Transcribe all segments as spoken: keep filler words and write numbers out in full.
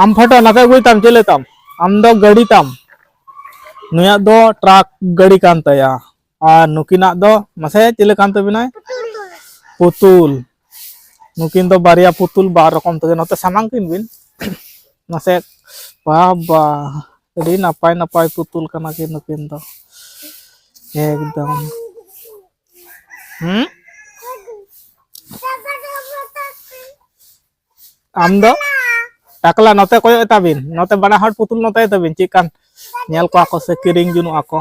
ᱟᱢ ᱯᱷᱳᱴᱳ ᱱᱟᱛᱮ ᱟᱹᱜᱩᱭ ᱛᱟᱢ, ᱪᱮᱫ ᱞᱟᱹᱭ ᱛᱟᱢ? ᱟᱢ ᱫᱚ ᱜᱟᱹᱰᱤ ᱛᱟᱢ, ᱱᱩᱭᱟᱜ ᱫᱚ ᱴᱨᱟᱠ ᱜᱟᱹᱰᱤ ᱠᱟᱱ ᱛᱟᱭᱟ᱾ ᱟᱨ ᱱᱩᱠᱤᱱᱟᱜ ᱫᱚ ᱢᱟᱥᱮ ᱪᱮᱫ ᱞᱮᱠᱟᱱ ᱛᱟᱹᱵᱤᱱᱟᱭ? ᱯᱩᱛᱩᱞ᱾ ᱱᱩᱠᱤᱱ ᱫᱚ ᱵᱟᱨᱭᱟ ᱯᱩᱛᱩᱞ, ᱵᱟᱨ ᱨᱚᱠᱚᱢ ᱛᱮᱜᱮ᱾ ᱱᱚᱛᱮ ᱥᱟᱢᱟᱝ ᱠᱤᱱ ᱵᱤᱱ ᱢᱟᱥᱮ᱾ ᱵᱟᱵᱟ, ᱟᱹᱰᱤ ᱱᱟᱯᱟᱭ ᱱᱟᱯᱟᱭ ᱯᱩᱛᱩᱞ ᱠᱟᱱᱟ ᱠᱤᱱ ᱱᱩᱠᱤᱱ ᱫᱚ ᱮᱠᱫᱚᱢ᱾ ᱦᱩᱸ? ᱟᱢ ᱫᱚ ᱴᱟᱠᱞᱟ ᱱᱚᱛᱮ ᱠᱚᱭᱚᱜ ᱛᱟᱵᱤᱱ, ᱱᱚᱛᱮ ᱵᱟᱱᱟ ᱦᱚᱲ ᱯᱩᱛᱩᱞ ᱱᱚᱛᱮ ᱛᱟᱵᱤᱱ, ᱪᱮᱫ ᱠᱟᱱ ᱧᱮᱞ ᱠᱚᱣᱟ ᱠᱚ ᱥᱮ ᱠᱤᱨᱤᱧ ᱡᱚᱱᱚᱜ ᱟᱠᱚ᱾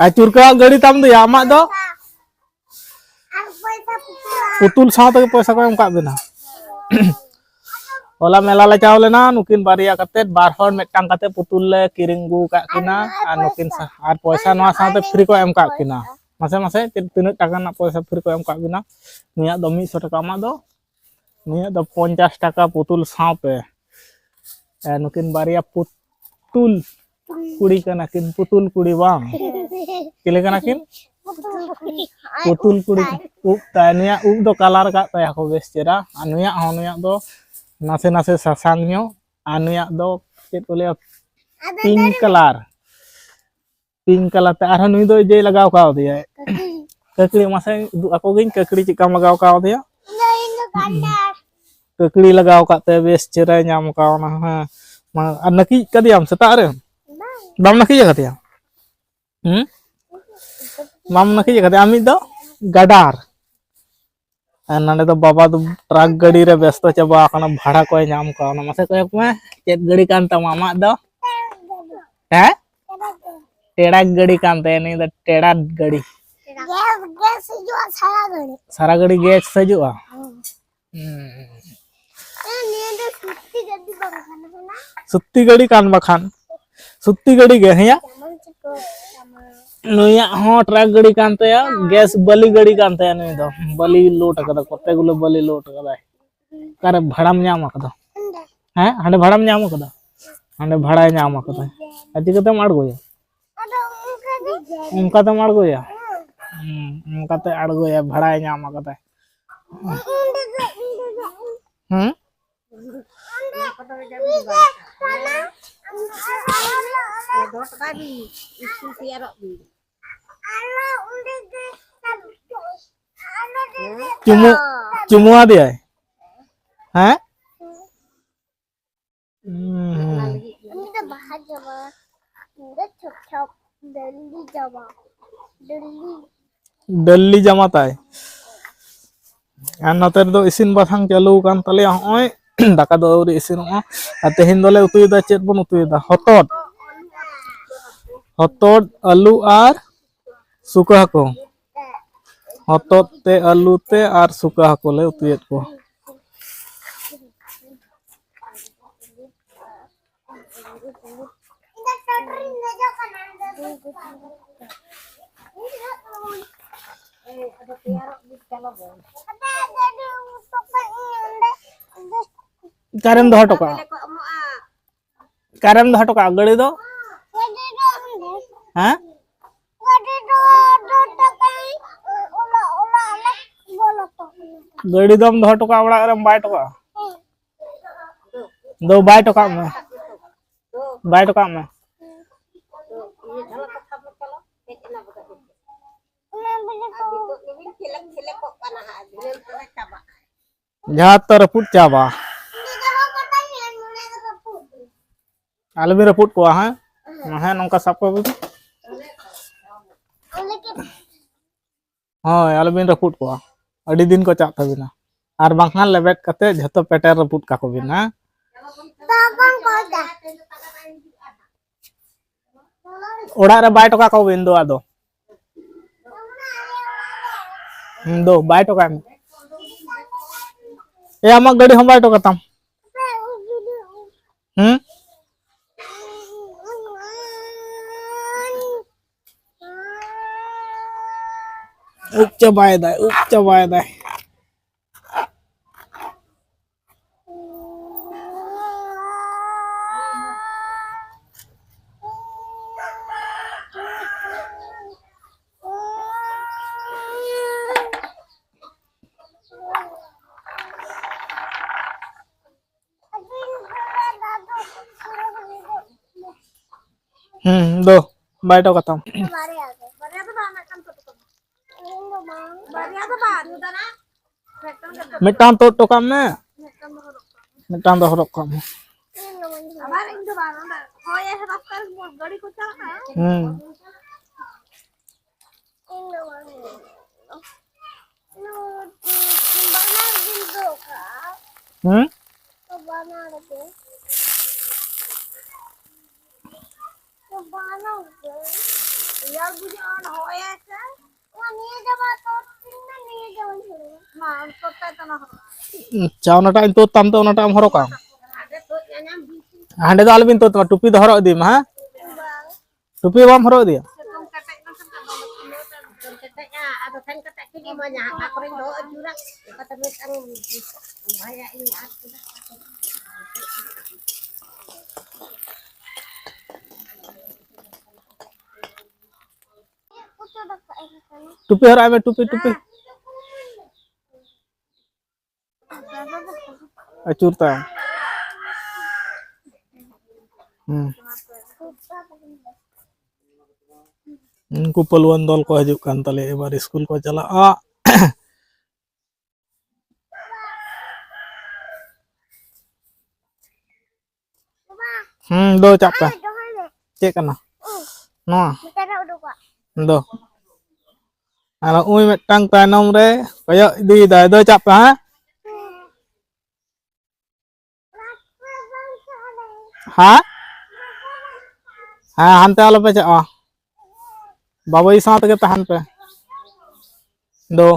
ᱟᱨ ᱪᱩᱨᱠᱟᱹᱣᱟᱜ ᱜᱟᱹᱰᱤ ᱛᱟᱢ ᱫᱚᱭᱟ ᱟᱢᱟᱜ ᱫᱚ? ᱯᱩᱛᱩᱞ ᱥᱟᱶ ᱛᱮᱜᱮ ᱯᱚᱭᱥᱟ ᱠᱚ ᱮᱢ ᱠᱟᱜ ᱵᱤᱱᱟ᱾ ᱦᱚᱞᱟ ᱢᱮᱞᱟ ᱞᱮ ᱪᱟᱣ ᱞᱮᱱᱟ, ᱱᱩᱠᱤᱱ ᱵᱟᱨᱭᱟ ᱠᱟᱛᱮ, ᱵᱟᱨ ᱦᱚᱲ ᱢᱤᱫᱴᱟᱝ ᱠᱟᱛᱮ ᱯᱩᱛᱩᱞ ᱞᱮ ᱠᱤᱨᱤᱧ ᱟᱹᱜᱩ ᱟᱠᱟᱫ ᱠᱤᱱᱟ᱾ ᱟᱨ ᱱᱩᱠᱤᱱ ᱥᱟ-, ᱟᱨ ᱯᱚᱭᱥᱟ ᱱᱚᱣᱟ ᱥᱟᱶᱛᱮ ᱯᱷᱨᱤ ᱠᱚ ᱮᱢ ᱠᱟᱜ ᱠᱤᱱᱟ᱾ ᱢᱟᱥᱮ ᱢᱟᱥᱮ ᱪᱮᱫ, ᱛᱤᱱᱟᱹᱜ ᱴᱟᱠᱟ ᱨᱮᱱᱟᱜ ᱯᱚᱭᱥᱟ ᱯᱷᱨᱤ ᱠᱚ ᱮᱢ ᱠᱟᱜ ᱵᱤᱱᱟ? ᱱᱩᱭᱟᱜ ᱫᱚ ᱢᱤᱫ ᱥᱚ ᱴᱟᱠᱟ, ᱟᱢᱟᱜ ᱫᱚ? ᱱᱩᱭᱟᱜ ᱫᱚ ᱯᱚᱧᱪᱟᱥ ᱴᱟᱠᱟ ᱯᱩᱛᱩᱞ ᱥᱟᱶᱛᱮ᱾ ᱟᱨ ᱱᱩᱠᱤᱱ ᱵᱟᱨᱭᱟ ᱯᱩᱛᱩᱞ ᱠᱩᱲᱤ ᱠᱟᱱᱟ ᱠᱤᱱ, ᱯᱩᱛᱩᱞ ᱠᱩᱲᱤ ᱵᱟᱝ? ᱪᱤᱞᱤ ᱠᱟᱱᱟ ᱠᱤᱱ? ᱯᱩᱛᱩᱞ ᱠᱩᱲᱤ᱾ ᱩᱵ ᱛᱟᱭ, ᱱᱩᱭᱟᱜ ᱩᱵ ᱫᱚ ᱠᱟᱞᱟᱨ ᱠᱟᱜ ᱛᱟᱭᱟ ᱠᱚ ᱵᱮᱥ ᱪᱮᱦᱨᱟ, ᱟᱨ ᱱᱩᱭᱟᱜ ᱦᱚᱸ, ᱱᱩᱭᱟᱜ ᱫᱚ ᱱᱟᱥᱮ ᱱᱟᱥᱮ ᱥᱟᱥᱟᱝ ᱧᱚᱜ, ᱟᱨ ᱱᱩᱭᱟᱜ ᱫᱚ ᱪᱮᱫ ᱠᱚ ᱞᱟᱹᱭᱟ, ᱯᱤᱝᱠ ᱠᱟᱞᱟᱨ᱾ ᱯᱤᱝᱠ ᱠᱟᱞᱟᱨ ᱛᱮ᱾ ᱟᱨᱦᱚᱸ ᱱᱩᱭ ᱫᱚ ᱤᱭᱟᱹᱭ ᱞᱟᱜᱟᱣ ᱠᱟᱣᱫᱮᱭᱟ, ᱠᱟᱹᱠᱲᱤ᱾ ᱢᱟᱥᱮ ᱩᱫᱩᱜ ᱟᱠᱚ ᱜᱤᱧ, ᱠᱟᱹᱠᱲᱤ ᱪᱮᱫ ᱞᱮᱠᱟᱢ ᱞᱟᱜᱟᱣ ᱠᱟᱣᱫᱮᱭᱟ᱾ ᱠᱟᱹᱠᱲᱤ ᱞᱟᱜᱟᱣ ᱠᱟᱜ ᱛᱮ ᱵᱮᱥ ᱪᱮᱦᱨᱟᱭ ᱧᱟᱢ ᱠᱟᱣᱱᱟ᱾ ᱦᱮᱸ, ᱢᱟ, ᱟᱨ ᱱᱟᱹᱠᱤᱡ ᱠᱟᱫᱮᱭᱟᱢ ᱥᱮᱛᱟᱜ ᱨᱮ? ᱵᱟᱢ ᱱᱟᱹᱠᱤᱡ ᱟᱠᱟᱫᱮᱭᱟ? ᱦᱩᱸ? ᱵᱟᱢ ᱱᱟᱹᱠᱤᱡ ᱟᱠᱟᱫᱮᱭᱟ? ᱟᱢᱤᱡ ᱫᱚ ᱜᱟᱰᱟᱨ᱾ ᱟᱨ ᱱᱚᱰᱮ ᱫᱚ ᱵᱟᱵᱟ ᱫᱚ ᱴᱨᱟᱠ ᱜᱟᱹᱰᱤ ᱨᱮ ᱵᱮᱥᱛᱚ ᱪᱟᱵᱟ ᱟᱠᱟᱱᱟ, ᱵᱷᱟᱲᱟ ᱠᱚᱭ ᱧᱟᱢ ᱠᱟᱣᱱᱟ᱾ ᱢᱟᱥᱮ ᱠᱚᱭᱚᱜ ᱢᱮ, ᱪᱮᱫ ᱜᱟᱹᱰᱤ ᱠᱟᱱ ᱛᱟᱢᱟ ᱟᱢᱟᱜ ᱫᱚ? ᱦᱮᱸ? ᱴᱮᱲᱟᱠ ᱜᱟᱹᱰᱤ ᱠᱟᱱ ᱛᱟᱭᱟ, ᱱᱤᱭᱟᱹ ᱫᱚ ᱴᱮᱲᱟᱠ ᱜᱟᱹᱰᱤ᱾ ᱜᱮᱥ, ᱜᱮᱥ ᱦᱤᱡᱩᱜᱼᱟ ᱥᱟᱨᱟ ᱜᱷᱟᱹᱲᱤᱡ᱾ ᱥᱟᱨᱟ ᱜᱷᱟᱹᱲᱤ ᱜᱮᱥ ᱦᱤᱡᱩᱜᱼᱟ? ᱦᱮᱸ᱾ ᱦᱩᱸ᱾ ᱮ, ᱱᱤᱭᱟᱹ ᱫᱚ ᱥᱚᱛᱛᱤ ᱜᱟᱹᱰᱤ ᱵᱟᱝ ᱠᱟᱱᱟ, ᱠᱟᱱᱟ? ᱥᱚᱛᱛᱤ ᱜᱟᱹᱰᱤ ᱠᱟᱱ ᱵᱟᱠᱷᱟᱱ᱾ ᱥᱚᱛᱛᱤ ᱜᱟᱹᱰᱤ ᱜᱮ, ᱦᱮᱸᱭᱟ? ᱡᱮᱢᱚᱱ ᱪᱤᱠᱟᱹ ᱠᱟᱱᱟ᱾ ᱱᱩᱭᱟᱜ ᱦᱚᱸ ᱴᱨᱟᱠ ᱜᱟᱹᱰᱤ ᱠᱟᱱ ᱛᱟᱭᱟ, ᱜᱮᱥ ᱵᱟᱹᱞᱤ ᱜᱟᱹᱰᱤ ᱠᱟᱱ ᱛᱟᱭᱟ ᱱᱩᱭ ᱫᱚ᱾ ᱵᱟᱹᱞᱤ ᱞᱳᱰ ᱟᱠᱟᱫᱟ, ᱠᱚᱛᱮ ᱜᱩᱞᱳ ᱵᱟᱹᱞᱤ ᱞᱳᱰ ᱟᱠᱟᱫᱟᱭ᱾ ᱚᱠᱟᱨᱮ ᱵᱷᱟᱲᱟᱢ ᱧᱟᱢ ᱟᱠᱟᱫᱟ? ᱦᱮᱸ, ᱦᱟᱸᱰᱮ ᱵᱷᱟᱲᱟᱢ ᱧᱟᱢ ᱟᱠᱟᱫᱟ? ᱦᱟᱸᱰᱮ ᱵᱷᱟᱲᱟᱭ ᱧᱟᱢ ᱟᱠᱟᱫᱟ᱾ ᱟᱨ ᱪᱤᱠᱟᱹᱛᱮᱢ ᱟᱬᱜᱚᱭᱟ? ᱚᱱᱠᱟ ᱛᱮᱢ ᱟᱬᱜᱚᱭᱟ? ᱦᱩᱸ, ᱚᱱᱠᱟᱛᱮ ᱟᱬᱜᱚᱭᱟ, ᱵᱷᱟᱲᱟᱭ ᱧᱟᱢ ᱟᱠᱟᱫᱟ᱾ ᱦᱩᱸ? ᱪᱩᱢᱩ, ᱪᱩᱢᱩ ᱟᱫᱮᱭᱟᱭ? ᱦᱮᱸ? ᱦᱩᱸ᱾ ᱩᱱᱤ ᱫᱚ ᱵᱟᱦᱟ ᱡᱚᱢᱟ, ᱤᱧ ᱫᱚ ᱪᱷᱚᱯ ᱪᱷᱚᱯ ᱰᱟᱹᱞᱤ ᱡᱚᱢᱟ, ᱰᱟᱹᱞᱤ᱾ ᱰᱟᱹᱞᱤ ᱡᱟᱢᱟ ᱛᱟᱭ᱾ ᱟᱨ ᱱᱚᱛᱮ ᱨᱮᱫᱚ ᱤᱥᱤᱱ ᱵᱟᱥᱟᱝ ᱪᱟᱹᱞᱩ ᱟᱠᱟᱱ ᱛᱟᱞᱮᱭᱟ᱾ ᱦᱚᱸᱜᱼᱚᱭ ᱫᱟᱠᱟ ᱫᱚ ᱟᱹᱣᱨᱤ ᱤᱥᱤᱱᱚᱜᱼᱟ᱾ ᱟᱨ ᱛᱮᱦᱮᱧ ᱫᱚᱞᱮ ᱩᱛᱩᱭᱮᱫᱟ, ᱪᱮᱫ ᱵᱚᱱ ᱩᱛᱩᱭᱮᱫᱟ? ᱦᱚᱛᱚᱫ, ᱦᱚᱛᱚᱫ, ᱟᱹᱞᱩ ᱟᱨ ᱥᱩᱠᱟᱹ ᱦᱟᱹᱠᱩ᱾ ᱦᱚᱛᱚᱫ ᱛᱮ, ᱟᱹᱞᱩ ᱛᱮ ᱟᱨ ᱥᱩᱠᱟᱹ ᱦᱟᱹᱠᱩ ᱞᱮ ᱩᱛᱩᱭᱮᱫ ᱠᱚᱣᱟ᱾ ᱚᱠᱟᱨᱮᱢ ᱫᱚᱦᱚ ᱦᱚᱴᱚ ᱠᱟᱜᱼᱟ? ᱚᱠᱟᱨᱮᱢ ᱫᱚᱦᱚ ᱦᱚᱴᱚ ᱠᱟᱜᱼᱟ ᱜᱟᱹᱲᱤ ᱫᱚ? ᱦᱮᱸ? ᱜᱟᱹᱲᱤ ᱫᱚᱢ ᱫᱚᱦᱚ ᱦᱚᱴᱚ ᱠᱟᱜᱼᱟ ᱚᱲᱟᱜ ᱨᱮᱢ ᱵᱟᱭ ᱦᱚᱴᱚ ᱠᱟᱜᱼᱟ? ᱫᱚ ᱵᱟᱭ ᱦᱚᱴᱚ ᱠᱟᱜ ᱢᱮ, ᱵᱟᱭ ᱦᱚᱴᱚ ᱠᱟᱜ ᱢᱮ᱾ ᱡᱟᱦᱟᱸ ᱛᱚ ᱨᱟᱹᱯᱩᱫ ᱪᱟᱵᱟ᱾ ᱟᱞᱚᱵᱤᱱ ᱨᱟᱹᱯᱩᱫ ᱠᱚᱣᱟ, ᱦᱮᱸ? ᱦᱮᱸ, ᱱᱚᱝᱠᱟ ᱥᱟᱵ ᱠᱚᱵᱤᱱ᱾ ᱦᱳᱭ, ᱟᱞᱚᱵᱤᱱ ᱨᱟᱹᱯᱩᱫ ᱠᱚᱣᱟ, ᱟᱹᱰᱤ ᱫᱤᱱ ᱠᱚ ᱪᱟᱜ ᱛᱟᱹᱵᱤᱱᱟ᱾ ᱟᱨ ᱵᱟᱝᱠᱷᱟᱱ ᱞᱮᱵᱮᱫ ᱠᱟᱛᱮ ᱡᱷᱚᱛᱚ ᱯᱮᱴᱮᱨ ᱨᱟᱹᱯᱩᱫ ᱠᱟᱠᱚ ᱵᱤᱱ, ᱦᱮᱸ? ᱚᱲᱟᱜ ᱨᱮ ᱵᱟᱭ ᱦᱚᱴᱚ ᱠᱟᱠᱚ ᱵᱤᱱ ᱫᱚ ᱟᱫᱚ᱾ ᱦᱩᱸ, ᱫᱚ ᱵᱟᱭ ᱦᱚᱴᱚ ᱠᱟᱜ ᱢᱮ᱾ ᱮ, ᱟᱢᱟᱜ ᱜᱟᱹᱰᱤ ᱦᱚᱸ ᱵᱟᱭ ᱦᱚᱴᱚ ᱠᱟᱛᱟᱢ᱾ ᱦᱩᱸ? ᱩᱵ ᱪᱟᱵᱟᱭᱮᱫᱟᱭ, ᱩᱵ ᱪᱟᱵᱟᱭᱮᱫᱟᱭ᱾ ᱦᱩᱸ, ᱫᱚ ᱵᱟᱭ ᱴᱚᱠᱟᱛᱟᱢ᱾ ᱢᱤᱫᱴᱟᱝ ᱛᱩᱫ ᱦᱚᱴᱚ ᱠᱟᱜ ᱢᱮ᱾ ᱢᱤᱫᱴᱟᱝ ᱫᱚ ᱦᱚᱨᱚᱜ ᱠᱟᱜ ᱢᱮ᱾ ᱦᱩᱸ᱾ ᱦᱩᱸ? ᱨᱮᱭᱟᱲ ᱵᱩᱡᱷᱟᱹᱜᱼᱟ, ᱚᱱᱟ ᱦᱚᱭᱟᱭ ᱥᱮ᱾ ᱟᱪᱪᱷᱟ, ᱚᱱᱟᱴᱟᱜ ᱤᱧ ᱛᱩᱫ ᱛᱟᱢ ᱛᱮ, ᱚᱱᱟᱴᱟᱜ ᱮᱢ ᱦᱚᱨᱚᱜᱟ᱾ ᱦᱟᱸᱰᱮ ᱫᱚ ᱟᱞᱚᱵᱤᱱ ᱛᱩᱫ ᱛᱟᱢᱟ, ᱴᱩᱯᱤ ᱫᱚ ᱦᱚᱨᱚᱜ ᱤᱫᱤ ᱢᱮ, ᱦᱮᱸ? ᱴᱩᱯᱤ ᱵᱟᱢ ᱦᱚᱨᱚᱜ ᱤᱫᱤᱭᱟ? ᱴᱩᱯᱤ ᱦᱚᱨᱚᱜ ᱟᱭ ᱢᱮ, ᱴᱩᱯᱤ, ᱴᱩᱯᱤ᱾ ᱟᱹᱪᱩᱨ ᱛᱟᱭ᱾ ᱦᱩᱸ᱾ ᱩᱱᱠᱩ ᱯᱟᱹᱞᱣᱟᱱ ᱫᱚᱞ ᱠᱚ ᱦᱤᱡᱩᱜ ᱠᱟᱱ ᱛᱟᱞᱮᱭᱟ, ᱮᱵᱟᱨ ᱥᱠᱩᱞ ᱠᱚ ᱪᱟᱞᱟᱜᱼᱟ᱾ ᱦᱩᱸ, ᱫᱚ ᱪᱟᱜ ᱯᱮ᱾ ᱪᱮᱫ ᱠᱟᱱᱟ? ᱱᱚᱣᱟ? ᱫᱚ᱾ ᱟᱨ ᱩᱭ ᱢᱤᱫᱴᱟᱝ ᱛᱟᱭᱱᱚᱢ ᱨᱮ ᱠᱚᱭᱚᱜ ᱤᱫᱤᱭᱮᱫᱟᱭ, ᱫᱚ ᱪᱟᱜ ᱯᱮ, ᱦᱮᱸ? ᱦᱮᱸ? ᱦᱮᱸ, ᱦᱟᱱᱛᱮ ᱟᱞᱚᱯᱮ ᱪᱟᱜᱼᱟ᱾ ᱵᱟᱵᱟᱭᱩ ᱥᱟᱶ ᱛᱮᱜᱮ ᱛᱟᱦᱮᱱ ᱯᱮ᱾ ᱫᱚ᱾